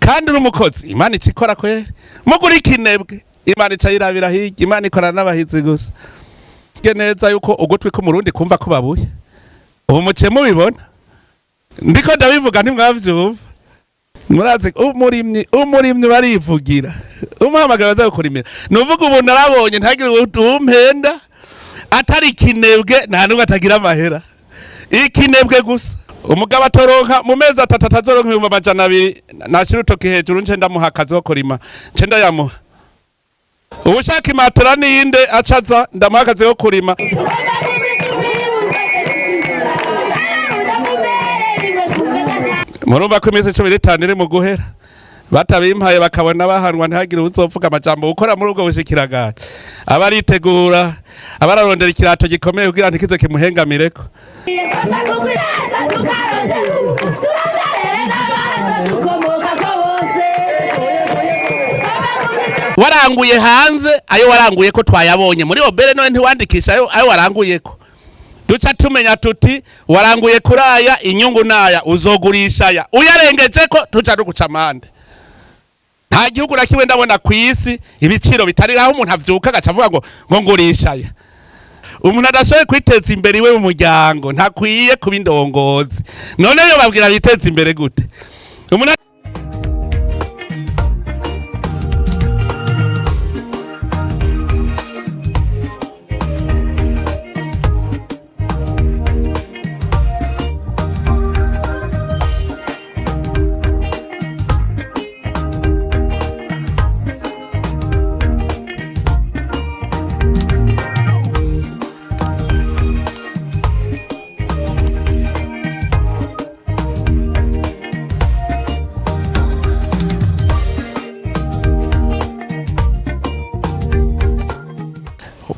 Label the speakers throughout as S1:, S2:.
S1: Kandi uri umukozi, Imana ica ikora kweri. Mugura ikinebwe, Imana ica yirabira hirya. Imana ikorana n'abahizi gusa. Ge neza yuko ugutwi k'umurundi kumva ko babuye. Ubu muce mubibona, ndiko ndabivuga ntimwavyumva. Murazi umurimyi barivugira, umuhamagara baza kukurimira. Nuvuga ubu narabonye, ntagire umpenda, atari ikinebwe nta nubwo atagira amahera, ikinebwe gusa. Umugabo atoronka mu mezi 3 atazoronka 200,000, nashira urutoki hejuru nce ndamuha akazi ko kurima, nce ndayamuha. Uwushaka imatora ninde acaza, ndamuha akazi ko kurima. Murumva ko iminsi 15 iri mu guhera, batabimpaye bakabona bahanwa, ntihagire uzovuga amajambo. Gukora muri ubwo bushikiranganje, aba aritegura, aba ararondera ikirato gikomeye kugira ntikize kimuhengamireko. Waranguye hanze, ayo waranguye ko twayabonye muri obere, none ntiwandikisha ayo waranguye ko duca tumenya tuti waranguye kuraya, inyungu naya, uzogurisha aya, uyarengeje ko tuca duguca amande. Nta gihugu na kimwe ndabona ku isi ibiciro bitari aho umuntu avyuka agaca avuga ngo ngurisha aya. Umuntu adashoboye kwiteza imbere iwe mu muryango ntakwiye kuba indongozi. None yo babwira biteze imbere gute? Umuntu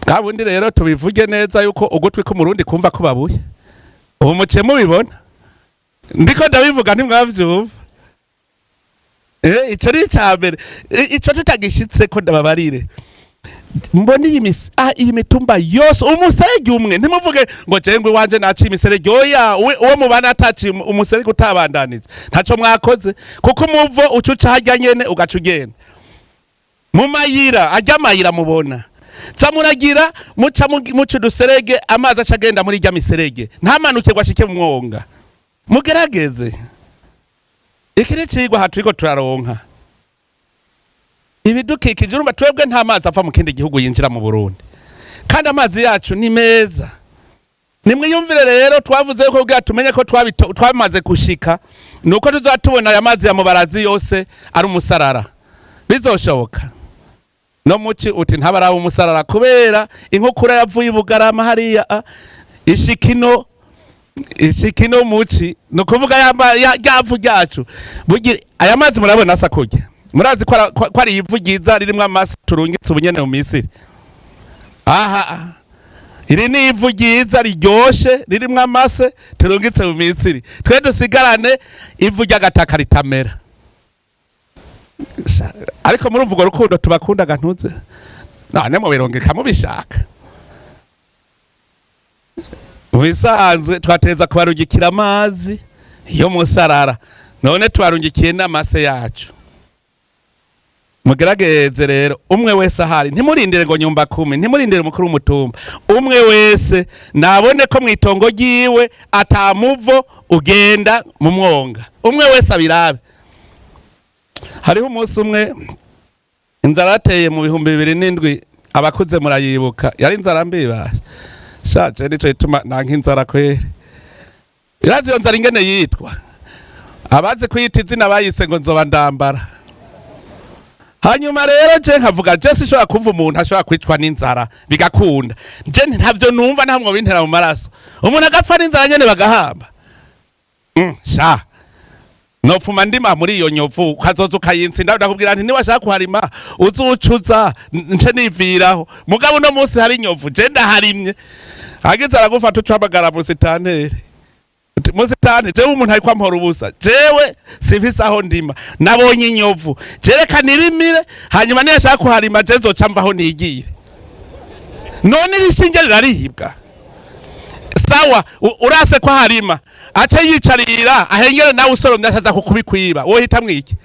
S1: bwa bundi rero tubivuge neza yuko ugutwi k'umurundi kumva ko babuye. Ubu muce mubibona, ndiko ndabivuga ntimwavyumva. Ico ni icambere. Ico tutagishitse ko ndababarire. Mbona iyi mitumba yose umuserege umwe, ntimuvuge ngo jengwe wanje naciye imiserege. Oya, uwo mubana ataciye umuserege utabandanije, ntaco mwakoze, kuko umuvo uca uca harya nyene ugaca ugenda mu mayira. Arya amayira mubona za muragira muca muca uduserege, amazi aca agenda muri irya miserege, ntamanuke ngo ashike mu mwonga. Mugerageze, iki ni icigwa aha turiko turaronka ibidukikije. Urumva twebwe nta mazi ava mu kindi gihugu yinjira mu Burundi, kandi amazi yacu ni meza. Nimwiyumvire rero, twavuze ko kugira tumenye ko twamaze gushika nuko tuzoba tubona aya mazi ya Mubarazi yose ari umusarara. Bizoshoboka no muci uti ntabaraba umusarara kubera inkukura yavuye i Bugarama hariya, ishikino muci, ni ukuvuga rya vu ryacu. Bugira aya mazi murabona asa kurya, murazi ko ari ivu ryiza ririmwo amase turungitse ubunyene mu Misiri. Aha iri ni ivu ryiza riryoshe ririmwo amase turungitse mu Misiri, twe dusigarane ivu ry'agataka ritamera. Ariko murumva urwo rukundo tubakundaga, ntuze none mubirungika mubishaka. Mu bisanzwe twateza kubarungikira amazi yo musarara, none tubarungikiye n'amase yacu. Mugerageze rero umwe wese ahari, ntimurindire ngo nyumba kumi, ntimurindire umukuru w'umutumba, umwe wese nabone ko mw'itongo ryiwe atamuvo ugenda mu mwonga, umwe wese abirabe. Hariho umunsi umwe inzara yateye mu 2007, abakuze murayibuka, yari inzara mbi basha. Shaje nico gituma nanka inzara kweri. Irazi iyo nzara ingene yitwa, abazi kuyita izina bayise ngo nzoba ndambara. Hanyuma rero je nkavuga, je sinshobora kumva umuntu ashobora kwicwa n'inzara bigakunda. Je ntavyo numva, ntamwo bintera mu maraso, umuntu agapfa n'inzara nyene bagahamba. Sha nopfuma ndima muri iyo nyovu, ukazoza ukayintsinda, ndakubwira nti niwashaka kuharima uzucuza nce niviraho. Mugabo uno munsi hari inyovu, je ndaharimye, hagize aragufata ucahamagara musitanteri. Uti, musitanteri, jewe umuntu ariko ampora ubusa, jewe simfise aho ndima, nabonye inyovu, je reka nirimire, hanyuma niyashaka kuharima je nzoca mvaho nigire. None iri shinge riraribwa? Sawa, urase ko harima, ace yicarira ahengere, nawe usoromye acaza kukubikwiba, wowe hitamwo iki?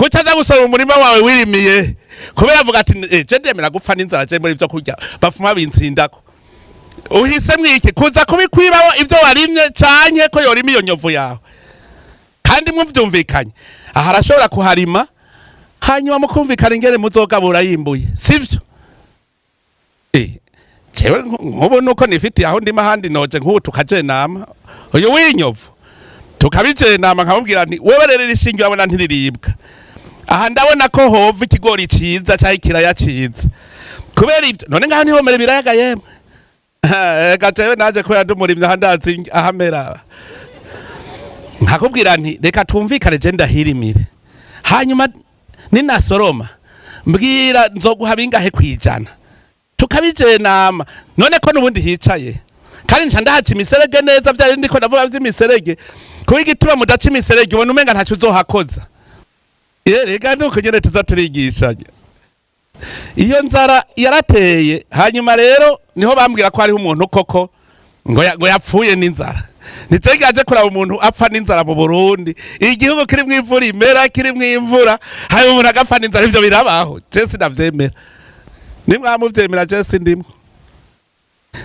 S1: Kuki aza gusoroma umurima wawe wirimiye? Kubera avuga ati: "Je ndemera gupfa n'inzara, je muri ivyo kurya bapfuma bintsindako." Uhisemwo iki? Kuza kubikwibaho ivyo warimye, canke ko yorima iyo nyovu yawe? Kandi muvyumvikanye, aha arashobora kuharima, hanyuma mukumvikana ingene muzogabura yimbuye, sivyo? Jewe nk'ubu nuko nifitiye aho ndima, ahandi noje nk'ubu tukajenama uyu w'inyovu, tukabijenama, nkamubwira nti: "Wewe rero iri shinge urabona ntiriribwa aha, ndabona ko hova ikigori ciza canke ikiraya ciza kubera ibyo. None ngaho ntihomera ibirayaga yemwe?" Ega jewe naje kubera ndi umurimyi, aha ndazi ahamera. Nkakubwira nti: "Reka twumvikane, je ndahirimire, hanyuma ninasoroma mbwira nzoguha bingahe kwijana." Tukabijenama. None ko nubundi hicaye, kandi nca ndahaca imiserege neza, vya bindi ko ndavuga vy'imiserege. Kuba igituma mudaca imiserege, ubona umenga ntaco uzohakoza. Rega nuko nyene tuza turigishanya. Iyo nzara yarateye. Hanyuma rero niho bambwira ko hariho umuntu koko ngo yapfuye n'inzara. Nicyo aje kuraba umuntu apfa n'inzara mu Burundi, igihugu kirimwo imvura imera, kirimwo imvura, hanyuma umuntu agapfa n'inzara. Ivyo birabaho? Je sinavyemera, nimwamuvyemera je sindimwo.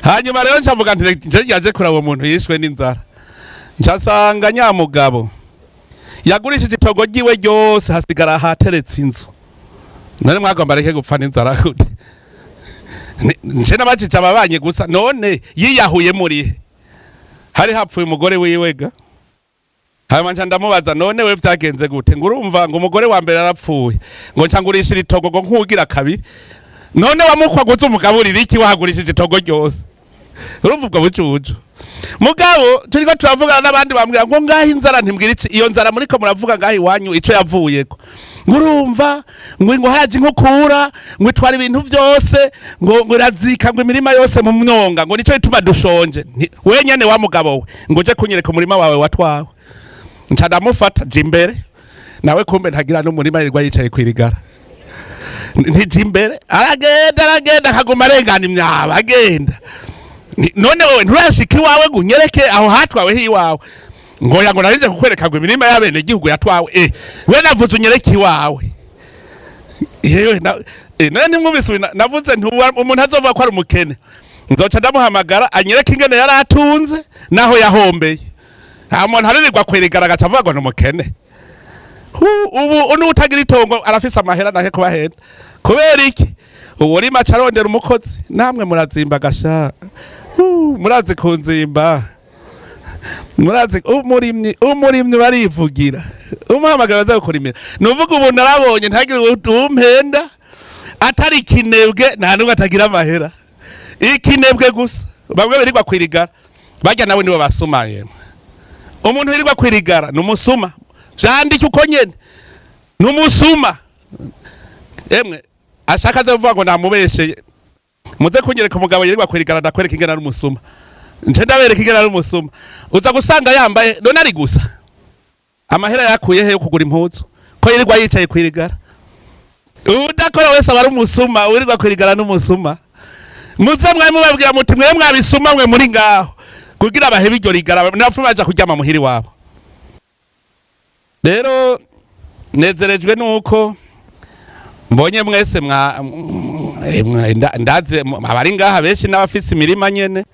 S1: Hanyuma rero ncavuga nti: "Nje yaje kuraba umuntu yishwe n'inzara." Ncasanga nyamugabo yagurishije itongo ryiwe ryose, hasigara ahateretse inzu. None mwagomba areke gupfa n'inzara gute? Nje nabajije ababanye gusa: "None yiyahuye murihe?" Hari hapfuye umugore wiwe ga. Hanyuma nca ndamubaza: "None we vyagenze gute?" Ngo: "Urumva," ngo, "umugore wa mbere arapfuye, ngo nca ngurishira itongo ngo nkugira kabiri." None wamukwa guza umugaburira iki wahagurishije itongo ryose? Urumva ubwo bujuju? Mugabo turiko turavugana n'abandi, bambwira ngo ngaho inzara ntimbwira ici, iyo nzara muriko muravuga ngaho iwanyu ico yavuyeko. Ngo urumva, ngo haraje inkukura, ngo itwara ibintu vyose, ngo irazika ngo imirima yose mu myonga, ngo nico gituma dushonje. We nyene wa mugabo we, ngo uje kunyereka umurima wawe watwawe. Nca ndamufata je imbere, nawe kumbe ntagira n'umurima, yirirwa yicaye kwirigara. Ntije imbere, aragenda, aragenda, akaguma arengana imyaba agenda. None wewe nturashika iwawe ngo unyereke aho hatwawe hiwawe? Ngo ya, ngo narinje kukwereka ngo imirima y'abene gihugu yatwawe. We navuze unyereke iwawe. Yewe na none ntimwumvise uyu navuze nti umuntu azovuga ko ari umukene, nzoca ndamuhamagara anyereke ingene yari atunze naho yahombeye. Nta muntu aririrwa kwerigara agaca avuga ngo ni umukene. Ubu n'utagira itongo arafise amahera nahe kubahenda. Kubera iki? Uwo rima aca arondera umukozi. Namwe murazimba gasha. Murazi kunzimba, murazi umurimyi barivugira, umuhamagara baza kukurimira. Nuvuga ubu narabonye ntagire umpenda, atari ikinebwe, nta n'umwe atagira amahera, ikinebwe gusa. Bamwe birirwa kwirigara barya nabo nibo basuma yemwe. Umuntu wirirwa kwirigara ni umusuma, vyandike uko nyene, ni umusuma. Emwe ashaka aze kuvuga ngo namubesheye, muze kunyereka umugabo yirirwa kwirigara, ndakwereka ingene ari umusuma. Nje ndabereka ingene ari umusuma. Uza gusanga yambaye, none ari gusa amahera yakuye he yo kugura impuzu ko yirirwa yicaye kwirigara? Udakora wese aba ari umusuma, wirirwa kwirigara n'umusuma. Muze mwe mubabwira muti: "Mwe mwabisuma mwe muri ngaho," kugira bahebe iryo rigara, napfa baja kuryama muhiri wabo. Rero nezerejwe nuko mbonye mwese ndaze abari ngaha benshi n'abafise imirima nyene.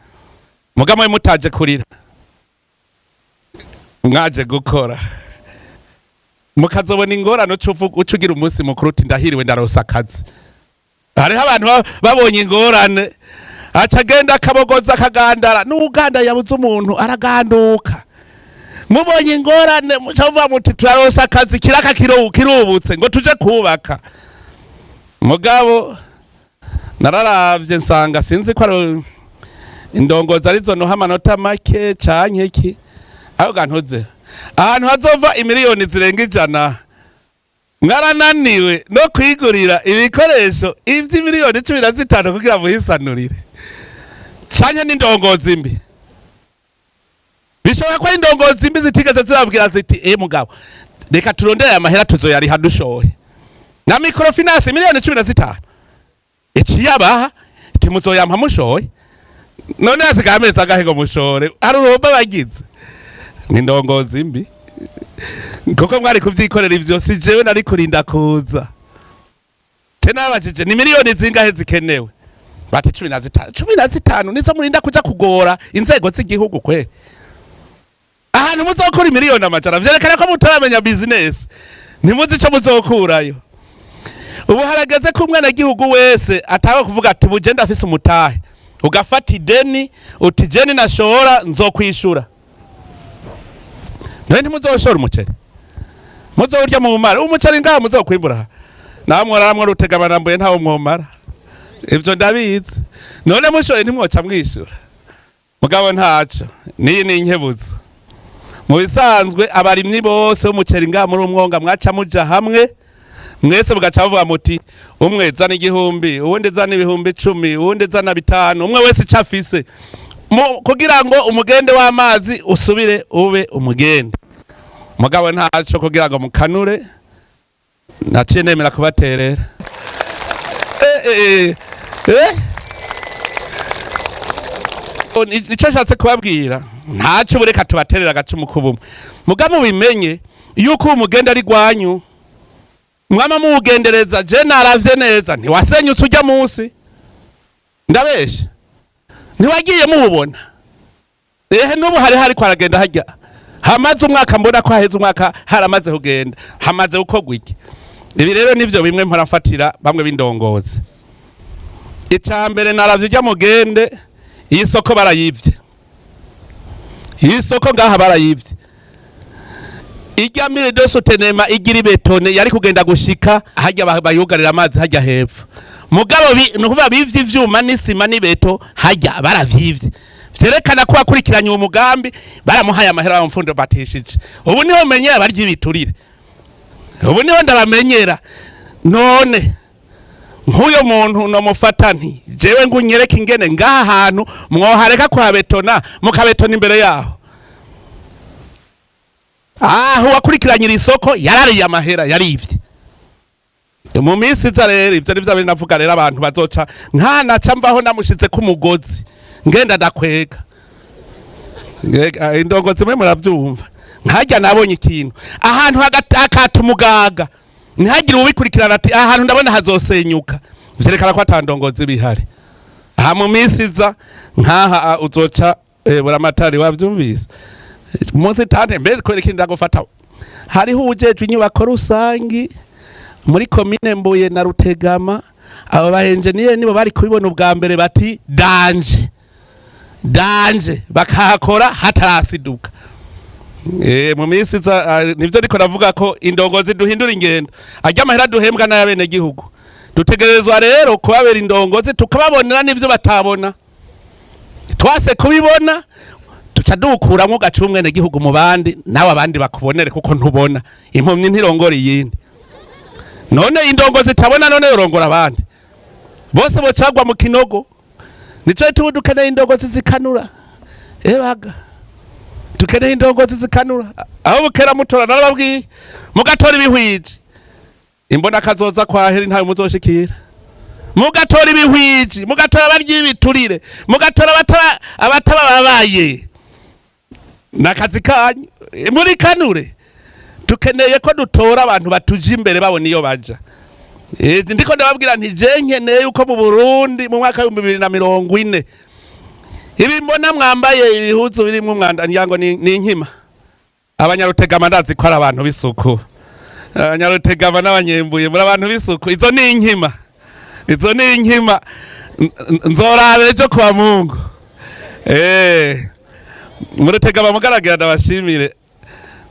S1: Muga mwe mutaje kurira, mwaje gukora, mukazobona ingorane uca uca ugira umunsi mukuru uti: "Ndahiriwe, ndaronsa akazi." Hariho abantu babonye ingorane aca agenda akabogoza akagandara, n'uganda yabuze umuntu araganduka. Mubonye ingorane muca muvuga muti: "Turaronsa akazi, kiraka kirubutse ngo tuje kubaka." Mugabo nararavye nsanga sinzi ko ari indongozi arizo noha amanota make canke iki, aho gantuze ahantu hazova imiliyoni zirenga 100, mwarananiwe no kwigurira ibikoresho ivy'imiliyoni 15 kugira muhisanurire. Canke n'indongozi mbi? Bishobora ko ari indongozi mbi zitigeze zibabwira ziti: Mugabo reka turondere aya mahera, tuzoyariha dushoye na microfinance." Miliyoni 15 ikiyabaha iti: "Muzoyampa mushoye." None hasigaye amezi angahe ngo mushore? Hari uruhombo bagize? Ni indongozi mbi. Kuko mwari kuvyikorera ivyo, si jewe nari kurinda kuza. Te nabajije ni miliyoni zingahe zikenewe, bati 15. 15 nizo murinda kuja kugora inzego z'igihugu kwe? Ahantu muzokura miliyoni 100, vyerekana ko mutaramenya business, ntimuzi ico muzokurayo. Ubu harageze ko umwenegihugu wese atawe kuvuga ati buje ndafise umutahe, ugafata ideni uti jeni nashora nzokwishura. None ntimuzoshora umuceri muzowurya mu mumara umuceri ngaha muzokwimbura? Namwe ramwe rutegabanambuye, ntawo mwomara, ivyo ndabizi. None mushoye ntimwoca mwishura? Mugabo ntaco, niyi ni inkebuzo. Mu bisanzwe abarimyi bose b'umuceri ngaha muri umwonga mwaca muja hamwe mwese, mugaca muvuga muti umwe zana 1000, uwundi zana 10,000, uwundi zana 5, umwe wese ico afise, kugira ngo umugende w'amazi usubire ube umugende. Mugabo ntaco, kugira ngo mukanure naciye nemera kubaterera. Eh, eh, eh. Nico nshatse kubabwira, ntaco, bureka tubaterera agacumu k'ubumwe. Mugabo mubimenye yuko uwo mugende ari gwanyu, mwama muwugendereza. Je naravye neza, ntiwasenyutse ujya munsi, ndabesha? Ntiwagiye muwubona? Ehe, n'ubu hari hariko haragenda hajya, hamaze umwaka, mbona ko haheze umwaka haramaze kugenda, hamaze gukorwa iki. Ibi rero nivyo bimwe mpora bamwe b'indongozi. Ica mbere, naravye ujya mugende, iyi soko barayivye, iyi soko ngaha barayivye. Ijya mur de soutènement igira ibetone yari kugenda gushika hajya bayugarira amazi hajya hepfo. Mugabo ni ukuvuga bivye ivyuma n'isima n'ibeto hajya, baravyivye. Vyerekana ko bakurikiranye uwo mugambi baramuhaye amahera, bamupfundo batishije. Ubu niho menyera barya ibiturire, ubu niho ndabamenyera. None nk'uyo muntu nomufata nti jewe ngo unyereke ingene ngaha hantu mwohareka kuhabetona, mukabetona imbere yaho? Aho wakurikiranye iri soko yarariye amahera, yarivye. Mu minsi iza rero, ivyo nivyo biri navuga rero, abantu bazoca nkanaca mvaho namushize ku mugozi, ngenda ndakwega. Indongo zimwe muravyumva, nkajya nabonye ikintu ahantu hakata umugaga, ntihagire ubikurikirana ati aha hantu ndabona hazosenyuka, vyerekana ko ata ndongozi bihari. Aha mu minsi iza nkaha uzoca buramatari wavyumvise munsi tante mbere kubera ikindi ndagufata. Hariho uwujejwe inyubako rusangi muri komine Mbuye na Rutegama. Abo ba enjeniyeri nibo bari kubibona ubwa mbere, bati danger, danger, bakahakora hatarasiduka. Mu minsi iza nivyo ndiko navuga ko indongozi duhindura ingendo. Arya amahera duhembwa n'ay'abenegihugu, dutegerezwa rero kubabera indongozi, tukababonera n'ivyo batabona. Twase kubibona, tuca dukuramwo gaca umwenegihugu mu bandi, nawe abandi bakubonere, kuko ntubona. Impumyi ntirongora iyindi. None indongozi itabona, none yorongora abandi bose bocagwa mu kinogo? Nico gituma dukeneye indongozi zikanura. Ebaga dukeneye indongozi zikanura. Aho bukera mutora, narababwiye, mugatora ibihwije, imbona kazoza kwa heri ntawe muzoshikira. Mugatora ibihwiji, mugatora abarya ibiturire, mugatora abataba babaye nakazi kanyu muri kanure. Dukeneye ko dutora abantu batuje imbere, babona iyo baja. Ndiko ndababwira nti je nkeneye yuko mu Burundi mu mwaka w'2040, ibi mbona mwambaye ibihuzu birimwo umwanda, ngira ngo ni inkima. Abanyarutegama ndazi ko ari abantu b'isuku. Abanyarutegama n'abanyembuye muri abantu b'isuku. Izo ni inkima, izo ni inkima. Nzoraba ejo kwa Mungu. Mu Rutegama mugaragira, ndabashimire.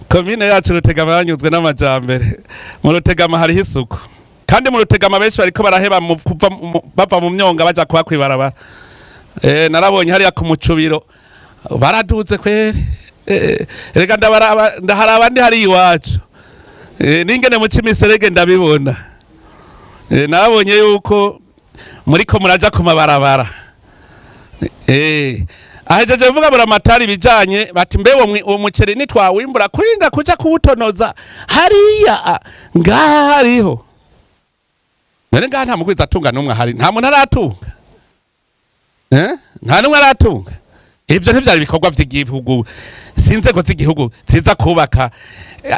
S1: Komine yacu Rutegama yanyuzwe n'amajambere. Mu Rutegama hariho isuku, kandi mu Rutegama benshi bariko baraheba kuva bava mu myonga baja kuba kwibarabara. Narabonye hariya ku mucubiro baraduze kweri. Reka ndabaraba, ndaharaba ndi hariya iwacu. N'ingene muca imiserege ndabibona. Nabonye yuko muriko muraja ku mabarabara. Ahejeje vuga buramatari ibijanye, bati mbe uwo muceri nitwawimbura, kurinda kuja kuwutonoza hariya ngaha hariho. None ngaha nta mugwiza atunga n'umwe ahari? Nta muntu aratunga? Nta n'umwe aratunga? Ivyo ntivyari ibikorwa vy'igihugu, si inzego z'igihugu ziza kubaka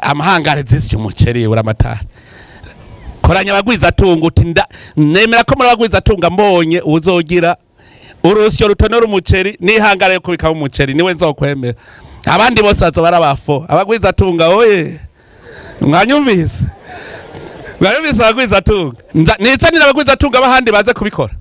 S1: amahangare zisya umuceri. Buramatari, koranya abagwizatunga uti nemera ko muri abagwizatunga mbonye uzogira urusyo rutonora umuceri n'ihangare yo kubikamo umuceri, niwe nzokwemera. Abandi bose bazoba ari abafo. Abagwizatunga oye! Mwanyumvise? Mwanyumvise abagwizatunga? Nizanire abagwizatunga b'ahandi baze kubikora?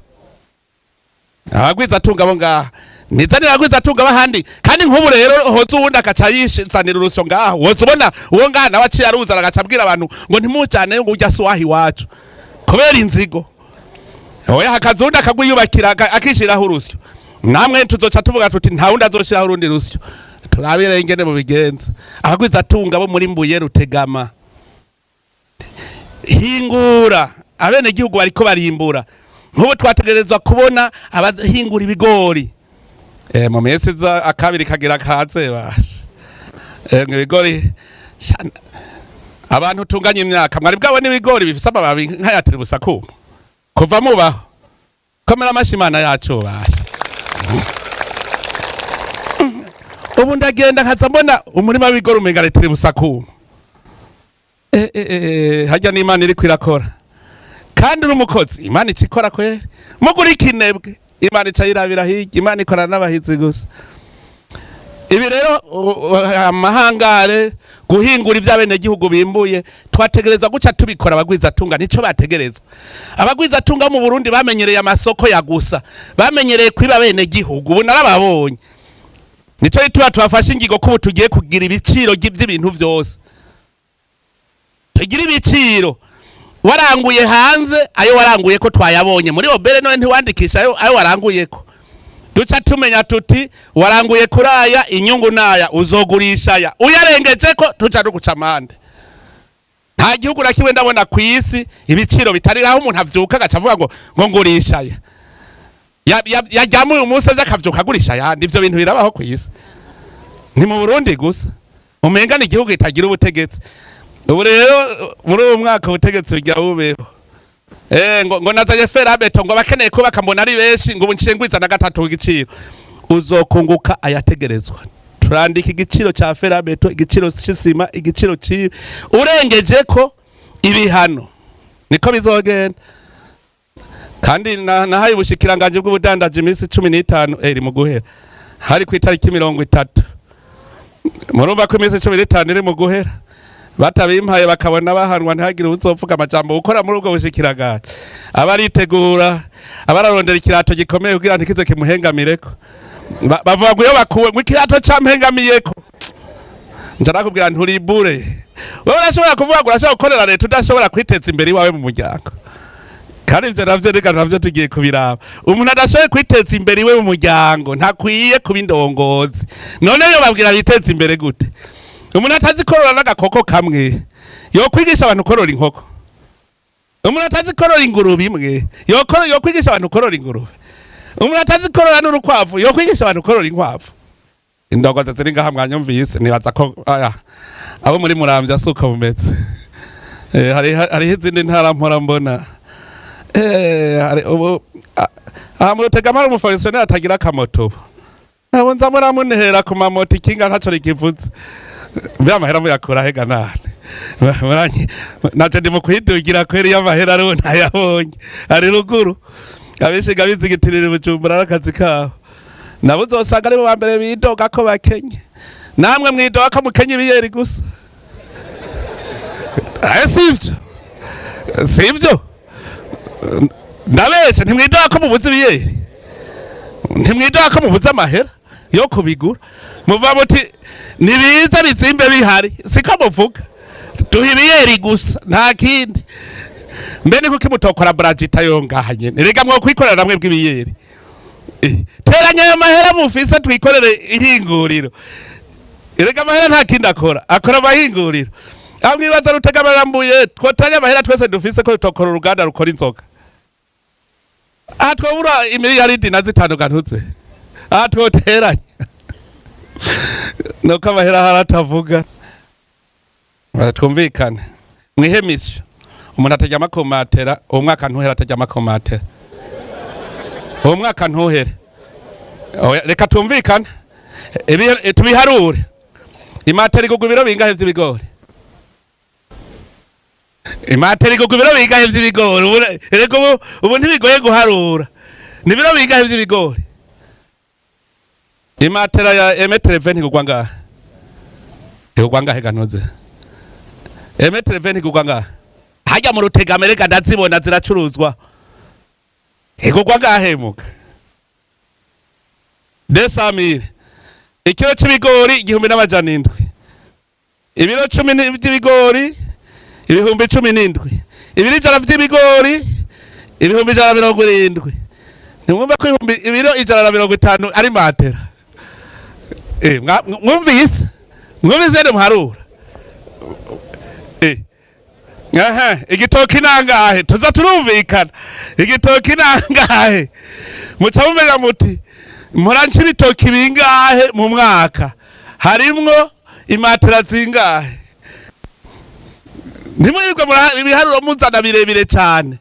S1: Abagwizatunga bo ngaha, nizanire abagwizatunga b'ahandi. Kandi nk'ubu rero hoza uwundi akaca yishizanira urusyo ngaha, woza ubona uwo ngaha nawe aciye aruzana, agaca abwira abantu ngo ntimujane, ngo ujya si uwaha iwacu, kubera inzigo. Oya, hakaza uwundi akagwiyubakira, akishiraho urusyo, namwe tuzoca tuvuga tuti nta wundi azoshiraho urundi rusyo. Turabire ingene mubigenza. Abagwizatunga bo muri Mbuye, Rutegama, hingura. Abenegihugu bariko barimbura. Nk'ubu twategerezwa kubona abahingura ibigori mu minsi iza akabiri kagira kaze basha. Ngo ibigori abantu tunganya imyaka, mwari bwabona ibigori bifise amababi nk'aya tiribusakumu kuva mubaho? Komera amashi Imana yacu basha. Ubu ndagenda nkaza mbona umurima w'ibigori umenga tiribusakumu. Harya n'Imana iriko irakora. Kandi uri umukozi, Imana ica ikora kweri. Mugura ikinebwe, Imana ica yirabira hirya. Imana ikorana n'abahizi gusa. Ibi rero amahangare, guhingura ibyo abenegihugu bimbuye, twategereza guca tubikora. Abagwizatunga nico bategerezwa. Abagwizatunga mu Burundi bamenyereye amasoko ya gusa, bamenyereye kwiba abenegihugu. Ubu narababonye. Nico gituma tubafashe ingingo ko ubu tugiye kugira ibiciro by'ibintu vyose. Tugira ibiciro. Waranguye hanze, ayo waranguye ko twayabonye muri OBR. None ntiwandikisha ayo waranguye ko duca tumenya tuti waranguye kuraya, inyungu naya, uzogurisha aya. Uyarengeje ko tuca duguca amande. Nta gihugu na kimwe ndabona ku isi ibiciro bitari aho umuntu avyuka agaca avuga ngo ngurisha aya. Yaryama uyu munsi, aje akavyuka agurisha ayandi. Ivyo bintu birabaho ku isi? Ni mu Burundi gusa. Umenga ni igihugu kitagira ubutegetsi. Ubu rero muri uyu mwaka ubutegetsi bugira bubeho. Ngo nazanye fer à béton, ngo abakeneye kubaka mbona ari benshi, ngo ubu nciye ngwiza na gatatu igiciro. Uzokunguka ayategerezwa. Turandika igiciro ca fer à béton, igiciro c'isima, igiciro c'ibi. Urengeje ko, ibihano. Niko bizogenda. Kandi nahaye ubushikiranganji bw'ubudandaji iminsi 15, iri mu guhera, hari ku itariki 30. Murumva ko iminsi 15 iri mu guhera, batabimpaye bakabona bahanwa, ntihagire uzovuga amajambo. Gukora muri ubwo bushikiranganje, aba aritegura, aba ararondera ikirato gikomeye kugira ntikize kimuhengamireko. Bavuga ngo iyo bakuwe ngo ikirato campengamiyeko. Nja nakubwira nturibure. Wewe urashobora kuvuga ngo urashobora gukorera leta, udashobora kwiteza imbere iwawe mu muryango. Kandi ivyo navyo, reka navyo tugiye kubiraba. Umuntu adashoboye kwiteza imbere iwe mu muryango ntakwiye kuba indongozi. None yo babwira biteza imbere gute? Umuntu atazi korora n'agakoko kamwe yokwigisha abantu korora inkoko? Umuntu atazi korora ingurube imwe yokwigisha abantu korora ingurube? Umuntu atazi korora n'urukwavu yokwigisha abantu korora inkwavu? Indongozi ziri ngaha, mwanyumvise? Nibaza ko aya abo muri Muramvya si uko bumeze. Hariho izindi ntara mpora mbona. Hari ubu aha mu Rutegama hari umufonctionnaire atagira akamoto. Ubu nabo nza muramunehera ku mamoto, ikinga ntaco rikivuze. Mbe amahera muyakura hega nane? Naje ndi mu kwidugira kweri, y'amahera ariho ntayabonye, ari ruguru. Abishinga bizigitirira Bujumbura n'akazi kabo, nabo uzosanga aribo ba mbere bidoga ko bakenye. Namwe mwidoga ko mukenye ibiyeri gusa. Sivyo? Sivyo? Ndabeshe? Ntimwidoga ko mubuze ibiyeri? Ntimwidoga ko mubuze amahera yo kubigura? Muva muti nibiza bizimbe bihari, siko muvuga? Duha ibiyeri gusa, nta kindi. Mbe ni kuki mutokora brajita yo ngaha nyene? Rega mwokwikorera namwe bw'ibiyeri. Teranya ayo mahera mufise, twikorere ihinguriro. Erega amahera nta kindi akora, akora amahinguriro. Aho mwibaza Rutega barambuye, twotanya amahera twese dufise ko tutokora uruganda rukora inzoga? Aha twobura imiliyaridi na zitanu gantuze? Aha twoteranya nuko amahera ahari atavuga. Twumvikane, mwihe mission. Umuntu ataryama ku matera uwo mwaka ntuhere, ataryama ku matera uwo mwaka ntuhere. Oya, reka tumvikane. Tubiharure. Imatera igugwa ibiro bingahe vy'ibigori? Imatera igugwa ibiro bingahe vy'ibigori? Erega ubu ntibigoye guharura. Ni ibiro bingahe vy'ibigori? Imatera ya un mètre 20 igugwa ngahe? Igugwa ngahe ganoze? Un mètre 20 igugwa ngahe? Hajya mu Rutegama reka ndazibona ziracuruzwa. Igugwa ngahe muga? 200 000. Ikiro c'ibigori 1700. Ibiro 10 vy'ibigori 17,000. Ibiro 100 vy'ibigori 170,000. Ntimwumva ko ibiro 150 ari matera? Mwumvise? Mwumvise ne muharura? Aha, igitoki nangahe? Tuza turumvikana. Igitoki nangahe? Muca mumenya muti mpora nca ibitoki bingahe mu mwaka? Harimwo imatera zingahe? Ntimwirirwe ibiharuro muzana birebire cyane.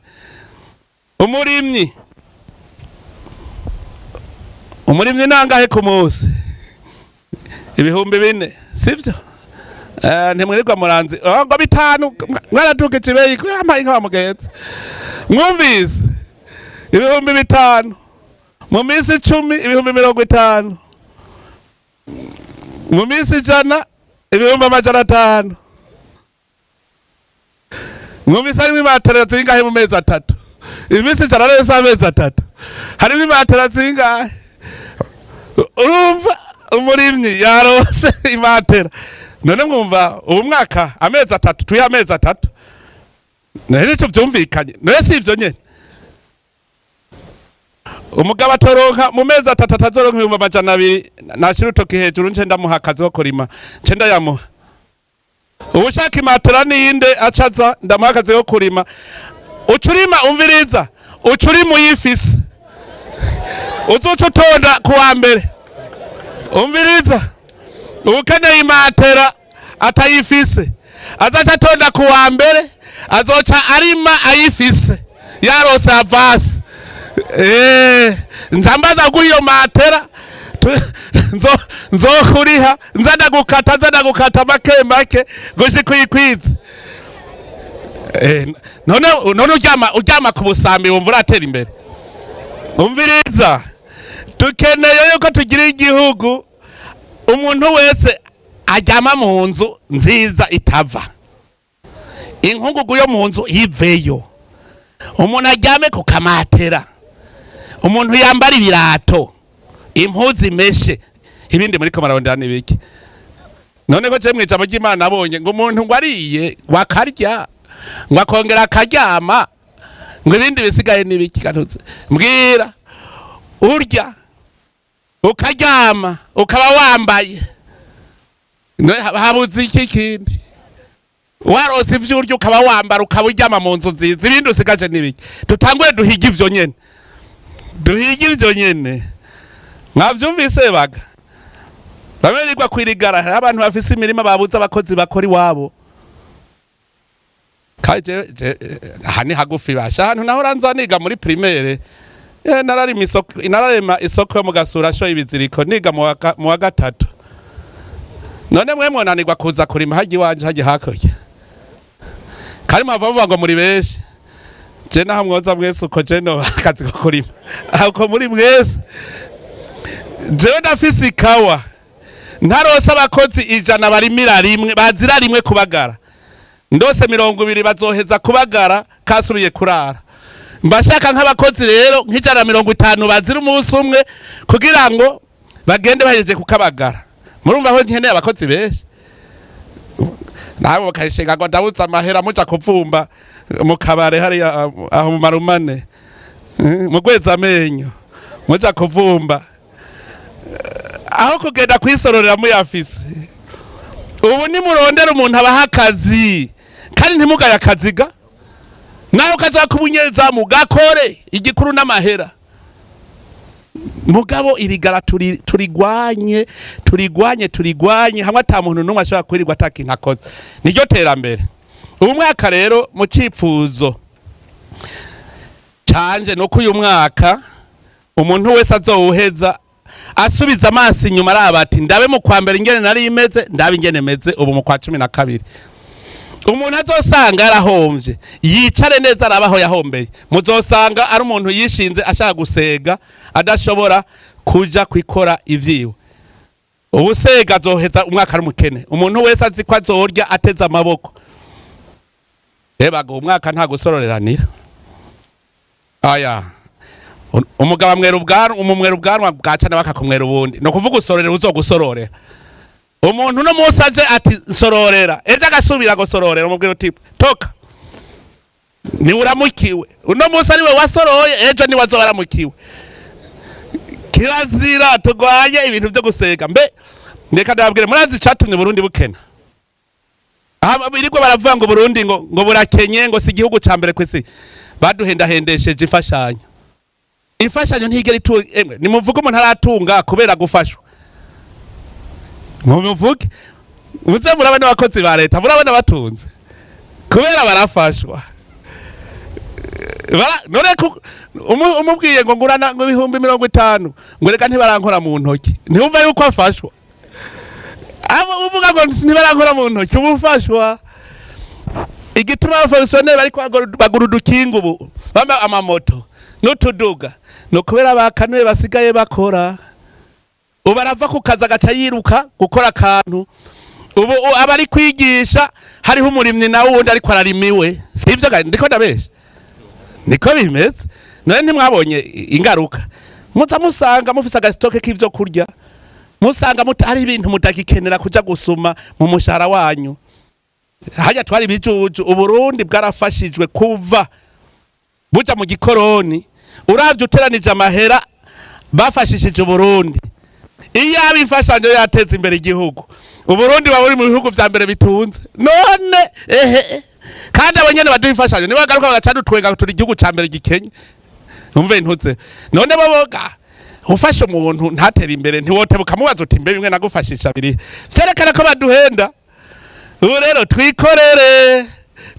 S1: Umurimyi nangahe ku munsi? 4000, sivyo? Ntimwirirwa muranzi, oh, ngo 5 mwaradugije ibeyi amaye inka wa mugenzi. Mwumvise? 5000 mu minsi 10, 50,000 mu minsi 100, 500,000. Mwumvise harimo imatera zingahe mu mezi 3? Iminsi 100 rero si amezi 3. Harimo imatera zingahe? Urumva umurimyi yarose imatera. None mwumva ubu mwaka amezi 3, tuye amezi 3, none tuvyumvikanye? None si ivyo nyene? Umugabo atoronka mu mezi 3, atazoronka 200,000, nashira urutoki hejuru nce ndamuha akazi ko kurima, nce ndayamuha. Ubushaka imatera ninde acaza ndamuha akazi ko kurima. Ucurima, umviriza, ucurima uyifise, uzoca utonda ku wa mbere. Umviriza, ukeneye imatera atayifise azaca atonda ku wa mbere, azoca arima ayifise, yarose avance. Nzambaza guha iyo matera, nzokuriha, nza ndagukata, nza ndagukata make make gushika uyikwize. None uryama ku busambi, wumva uratera imbere? Umviriza, dukeneye yuko tugira igihugu umuntu wese aryama mu nzu nziza itava inkungugu yo mu nzu iveyo, umuntu aryame ku kamatera, umuntu yambara ibirato, impuzu imeshe. Ibindi muri ko mararondera n'ibiki? None ko je mw'ijambo ry'Imana abonye ngo umuntu ngo ariye, ngo akarya, ngo akongera akaryama, ngo ibindi bisigaye n'ibiki? Kantuze mbwira, urya, ukaryama, ukaba wambaye, habuze iki kindi? Warose ivyo urya, ukaba wambara, ukaba uryama mu nzu nziza, ibindi usigaje n'ibiki? Tutangure duhige ivyo nyene, duhige ivyo nyene. Mwavyumvise baga? Bamwe birirwa kwirigara. Hari abantu bafise imirima babuze abakozi bakora iwabo. Kandi aha ni hagufi basha ahantu naho ranza niga muri primaire. Nararima isoko, nararema isoko yo mu Gasura sho ibiziriko niga mu wa gatatu. None mwe mwonanirwa kuza kurima hajya iwanje, hajya hakurya? Kandi mwava muvuga ngo muri benshi. Je naho mwoza mwese uko, je no akazi ko kurima uko muri mwese. Jewe ndafise ikawa, ntarose abakozi 100 barimira rimwe, bazira rimwe kubagara, ndose 20 bazoheza kubagara kasubiye kurara. Mbashaka nk'abakozi rero nk'150 bazira umunsi umwe kugira ngo bagende bahejeje kukabagara. Murumva aho nkeneye abakozi benshi? Nabo bakayishinga ngo ndabuze amahera, muja kuvumba mu kabare hariya aho mu marumane, mugweza amenyo, muja kuvumba aho kugenda kwisororera muyafise. Ubu nimurondera umuntu abaha akazi, kandi ntimugaye akazi ga naho kaza kuba umunyezamu, gakore, igikuru n'amahera. Mugabo irigara turigwanye, turigwanye, turigwanye hamwe ata muntu n'umwe ashobora kwirirwa atakintu akoze. Niryo terambere. Ubu mwaka rero, mu cipfuzo canje, nuko uyu mwaka umuntu wese azowuheza. Asubiza amaso inyuma, araba ati: "Ndabe mu kwa mbere ingene nari imeze, ndabe ingene meze ubu mu kwa 12." Umuntu azosanga yarahomvye yicare neza araba aho yahombeye. Muzosanga ari umuntu yishinze ashaka gusega, adashobora kuja kwikora ivyiwe. Ubusega azoheza umwaka ari umukene. Umuntu wese azi ko azorya ateze amaboko, ebaga umwaka nta gusororeranira. Aya umugabo amwera ubwanwa, umumwera ubwanwa bwaca nawe akakumwera ubundi. Ni ukuvuga usororera uzogusororera. Umuntu uno munsi aje ati: "Nsororera," ejo agasubira gusororera, umubwira uti: "Toka, niwe uramukiwe." Uno munsi ariwe wasoroye, ejo niwe azoba aramukiwe. Kirazira, turwanye ibintu byo gusega. Mbe ndeka ndababwire, murazi icatumye Burundi bukena? Aha birirwa baravuga ngo Burundi ngo burakenye, ngo si igihugu ca mbere kw'isi. Baduhendahendesheje imfashanyo. Imfashanyo ntigera itu. Emwe, nimuvuge umuntu aratunga kubera gufashwa, mubivuge. Muze murabona abakozi ba leta, murabona batunze kubera barafashwa. None umubwiye ngo ngurana ngo 50,000, ngo reka ntibarankora mu ntoki, ntiwumva yuko afashwa? Abo uvuga ngo ntibarankora mu ntoki, uba ufashwa. Igituma abafonctionnaires bariko bagura udukinga ubu, bamba amamoto n'utuduga, ni ukubera bakanuye basigaye bakora. Ubu arava ku kazi agaca yiruka gukora akantu. Ubu aba ari kwigisha, hariho umurimyi nawe wundi ariko ararima iwe. Sivyo ga? Ndiko ndabesha? Niko bimeze. None ntimwabonye ingaruka? Muza musanga mufise agastock k'ivyo kurya, musanga hari ibintu mutagikenera kuja gusuma mu mushahara wanyu. Hajya twari ibijuju. Uburundi bwarafashijwe kuva buja mu gikoroni. Uravye uteranije amahera bafashishije Uburundi, iyo aba imfashanyo yateza imbere igihugu, Uburundi buba buri mu bihugu vya mbere bitunze. None ehe, kandi abo nyene baduha imfashanyo nibagaruka bagaca dutwenga, turi igihugu ca mbere gikenye. Umve ntuze none boboga ufashe umuntu ntatere imbere, ntiwotebuka ukamubaza uti: "Mbe bimwe nagufashisha biri?" Vyerekana ko baduhenda. Ubu rero twikorere,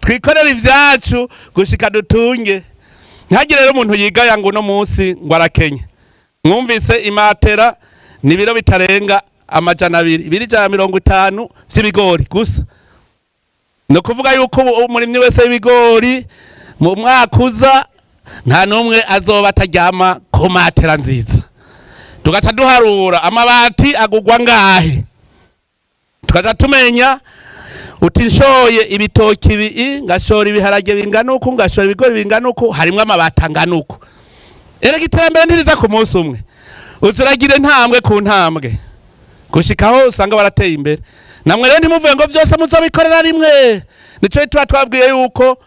S1: twikorere ivyacu gushika dutunge. Ntihagire rero umuntu yigaya ngo uno munsi ngo arakenye. Mwumvise, imatera ni ibiro bitarenga 200, ibiro 150 vy'ibigori gusa. Ni ukuvuga yuko ubu umurimyi wese w'ibigori mu mwaka uza nta n'umwe azoba ataryama ku matera nziza. Tugaca duharura amabati agugwa ngahe, tugaca tumenya uti: "Nshoye ibitoki ibi, ngashora ibiharage bingana uku, ngashora ibigori bingana uku, harimwo amabati angana uku." Erega iterambere ntiriza ku munsi umwe, uzuragira intambwe ku ntambwe gushikaho usanga barateye imbere. Namwe rero ntimuvuge ngo vyose muzobikorera rimwe. Nico tuba twabwiye yuko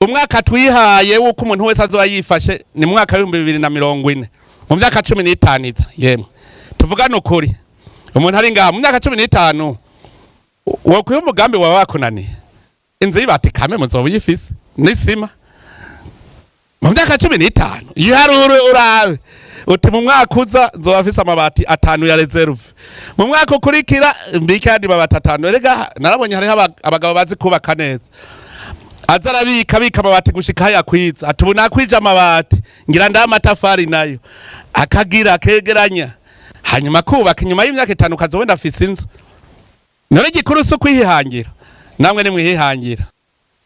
S1: umwaka twihaye wuko umuntu wese azoba yifashe ni mu mwaka w'2040, mu myaka 15 iza. Yemwe, tuvugane ukuri, umuntu ari ngaha mu myaka 15 wokwiha umugambi wawe wakunaniye, inzu y'ibati kame muzoba uyifise n'isima mu myaka 15. Iharure urabe uti: "Mu mwaka uza nzoba afise amabati atanu ya réserve, mu mwaka ukurikira mbike ayandi mabati atanu." Erega narabonye hariho abagabo bazi kubaka neza, aza arabika abika amabati gushika yakwiza, ati: "Ubu nakwije amabati, ngira ndaha amatafari nayo." Akagira akegeranya, hanyuma kubaka, inyuma y'imyaka 5 ukaza wenda afise inzu. None igikuru si ukwihangira? Namwe nimwihangira.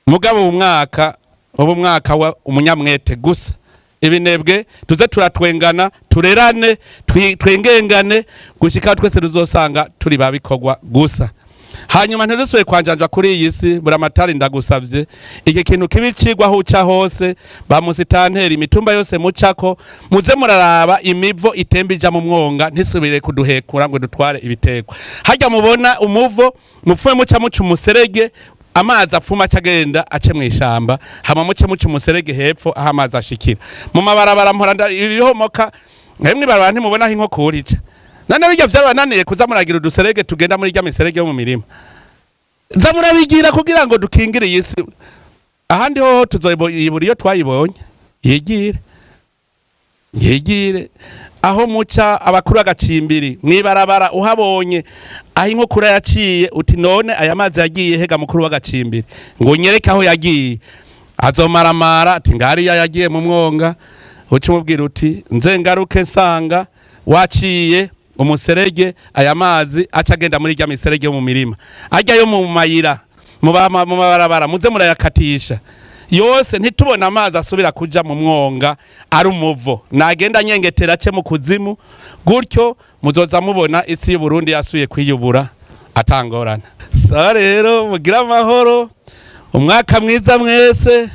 S1: Mugabo ubu mwaka, ubu mwaka wa umunyamwete gusa. Ibinebwe tuze turatwengana, turerane, twengengane gushika twese tuzosanga turi babikorwa gusa. Hanyuma ntidusubire kwanjanja kuri iyi si. Buramatari, ndagusavye, iki kintu kibi cigwa aho uca hose, ba musitanteri, imitumba yose mucako, muze muraraba imivo itemba ija mu mwonga ntisubire kuduhekura ngo dutware ibiterwa. Harya mubona umuvo, mupfume muca muca umuserege, amazi apfuma aca agenda ace mw'ishamba. Hama muce muca umuserege hepfo aho amazi ashikira. Mu mabarabara mpora ibihomoka mwemwe ibarabara, ntimubona aho inkokura ica. None bijya vyarabananiye kuza muragira uduserege tugenda muri rya miserege yo mu mirima? Za murabigira kugira ngo dukingire iyi si. Ahandi hoho tuzoyibura iyo twayibonye. Yigire, yigire aho muca abakuru agacimbiri mwibarabara, uhabonye aho inkukura yaciye, uti: "None aya mazi yagiye hega, mukuru w'agacimbiri?" Ngo unyereke aho yagiye. Azomaramara ati: "Ngariya yagiye mu mwonga." Uca umubwira uti: "Nze ngaruke nsanga waciye." Umuserege, aya mazi aca agenda muri rya miserege yo mu mirima, ajya yo mu mayira, mu mabarabara, muze murayakatisha yose, ntitubone amazi asubira kuja mu mwonga ari umuvo, nagenda nyengetera ace mu kuzimu. Gutyo muzoza mubona isi y'u Burundi yasubiye kwiyubura atangorana. Sawa rero, mugire amahoro, umwaka mwiza mwese.